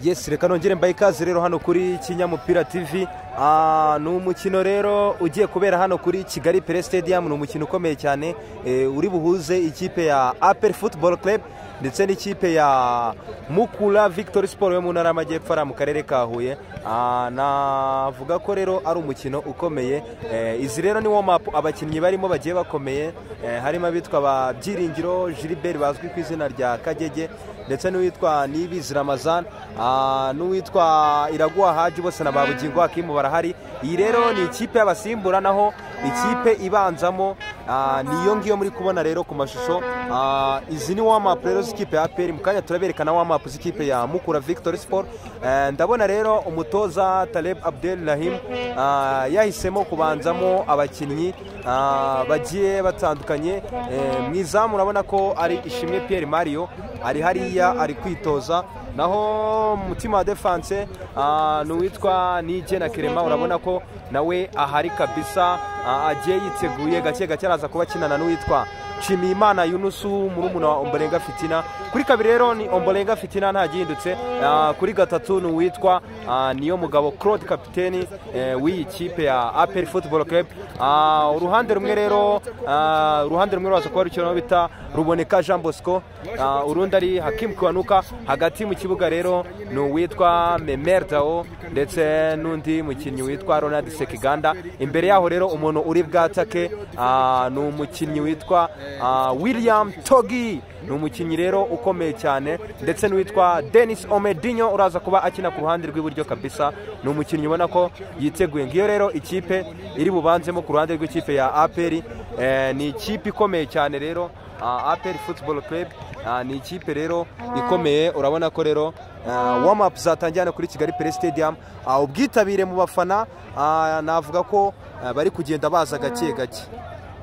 Yes, reka nongere mbaye ikaze rero hano kuri Kinyamupira TV. Ni umukino rero ugiye kubera hano kuri Kigali Pele Stadium. Ni umukino ukomeye cyane uri buhuze ikipe ya APR Football Club ndetse n'ikipe ya Mukura Victory Sport yo mu ntara y'Amajyepfo ari mu karere ka Huye. Navuga ko rero ari umukino ukomeye. Izi rero ni warm up, abakinnyi barimo bagiye bakomeye, harimo abitwa ba Byiringiro Gilbert bazwi ku izina rya Kagege, ndetse n'uwitwa Nibizi Ramazan, n'uwitwa Iraguha Haji, bose na ba Bugingo Hakimu barahari. Iyi rero ni ikipe y'abasimbura, naho ikipe ibanzamo niyo ngiyo muri kubona rero ku mashusho. Izi ni warm up rero z'ikipe ya APR. Mu kanya turabereka na warm up z'ikipe ya Mukura Victory Sport. Ndabona rero umutoza Taleb Abdel Rahim yahisemo kubanzamo abakinnyi bagiye batandukanye. Mu izamu urabona ko ari Ishimwe Pierre Mario, ari hariya ari kwitoza. Naho mutima wa defense ni uwitwa Nigena Kerema, urabona ko nawe ahari kabisa, agiye yiteguye gake gake, araza kuba akinana n'uwitwa Nshimiyimana Yunusu, murumuna wa Ombolenga Fitina. Kuri kabiri rero ni Ombolenga Fitina, ntagihindutse. Kuri gatatu ni uwitwa niyo mugabo Claude, kapiteni w'iyi kipe ya APR Football Club. Uruhande rumwe rero, uruhande rumwe ruraza kuba rukina bita Ruboneka Jean Bosco, urundi ari Hakim Kiwanuka. Hagati mu kibuga rero ni uwitwa Memer Dao ndetse n'undi mukinnyi witwa Ronald Sekiganda. Imbere yaho rero umuntu uri bwatake ni umukinnyi witwa William Togi, ni umukinnyi rero ukomeye cyane, ndetse n'uwitwa Denis Omedinho uraza kuba akina ku ruhande rw'iburyo kabisa. Ni umukinnyi ubona ko yiteguye. Ngiyo rero ikipe iri bubanzemo ku ruhande rw'ikipe ya APR. Ni ikipe ikomeye cyane rero, APR Football Club ni ikipe rero ikomeye. Urabona ko rero warm up zatangiye hano kuri Kigali Pele Stadium. Ubwitabire mu bafana navuga ko bari kugenda baza gake gake.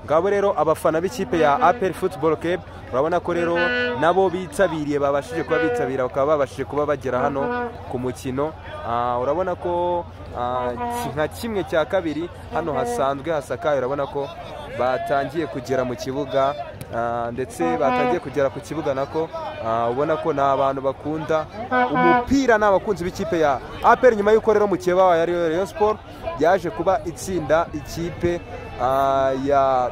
Ngabo rero abafana b'ikipe ya APR Football Club, urabona ko rero nabo bitabiriye, babashije kuba bitabira, bakaba babashije kuba bagera hano ku mukino. Urabona ko nka kimwe cya kabiri hano hasanzwe hasakaye, urabona ko batangiye kugera mu kibuga, ndetse batangiye kugera ku kibuga nako. Ubona ko ni abantu bakunda umupira, ni abakunzi b'ikipe ya APR, nyuma y'uko rero mukeba wayo ariyo Rayon Sport yaje kuba itsinda ikipe ya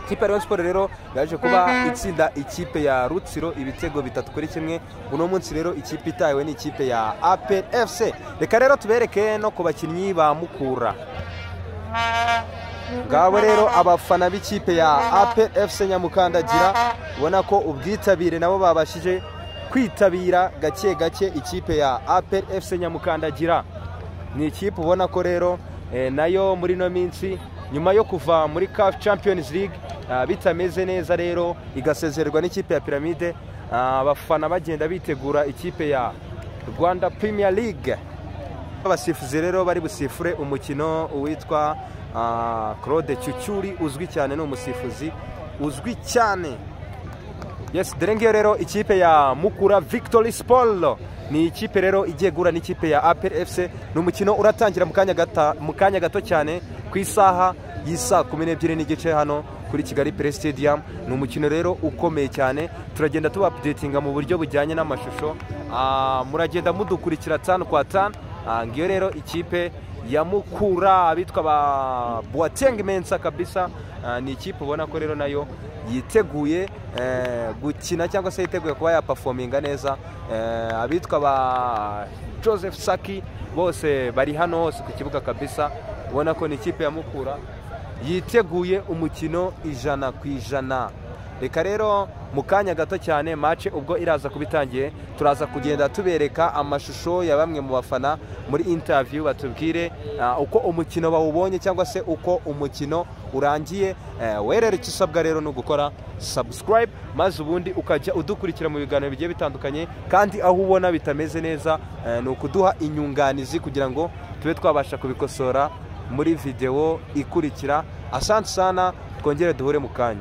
ikipe ya Rayon Sport rero yaje kuba itsinda ikipe ya Rutsiro ibitego 3-1. Uno munsi rero ikipe itahiwe ni ikipe ya APR FC. Reka rero tubereke no ku bakinnyi ba Mukura. Ngabo rero abafana b'ikipe ya APR FC Nyamukandagira, ubona ko ubwitabire nabo babashije kwitabira gake gake. Ikipe ya APR FC Nyamukandagira ni ikipe ubona ko rero nayo muri no minsi, nyuma yo kuva muri CAF Champions League bitameze neza rero, igasezererwa n'ikipe ya Pyramide, abafana bagenda bitegura ikipe ya Rwanda Premier League. Abasifuzi rero bari busifure umukino, uwitwa Claude Cyucyuri uzwi cyane, ni umusifuzi uzwi cyane. Yes, dore ngiyo rero ikipe ya Mukura Victory Sport, ni ikipe rero igiye guhura n'ikipe ya APR FC. Ni umukino uratangira mu kanya gato cyane, ku isaha y'isa 12:30 hano kuri Kigali Pele Stadium. Ni umukino rero ukomeye cyane, turagenda tuba updatinga mu buryo bujyanye n'amashusho, muragenda mudukurikira tanu kwa tanu. Ngiyo rero ikipe ya Mukura, abitwa ba Boateng Mensa kabisa. Ni ikipe ubona ko rero nayo yiteguye gukina cyangwa se yiteguye kuba yaperforminga neza. Abitwa ba Joseph Saki bose bari hano hose ku kibuga kabisa. Ubona ko ni ikipe ya Mukura yiteguye umukino 100%. Reka rero mu kanya gato cyane match ubwo iraza kuba itangiye, turaza kugenda tubereka amashusho ya bamwe mu bafana muri interview, batubwire uko umukino bawubonye cyangwa se uko umukino urangiye. We rero icyo usabwa rero ni ugukora subscribe, maze ubundi ukajya udukurikira mu biganiro bigiye bitandukanye, kandi aho ubona bitameze neza ni ukuduha inyunganizi kugira ngo tube twabasha kubikosora muri video ikurikira. Asante sana, twongere duhure mu kanya.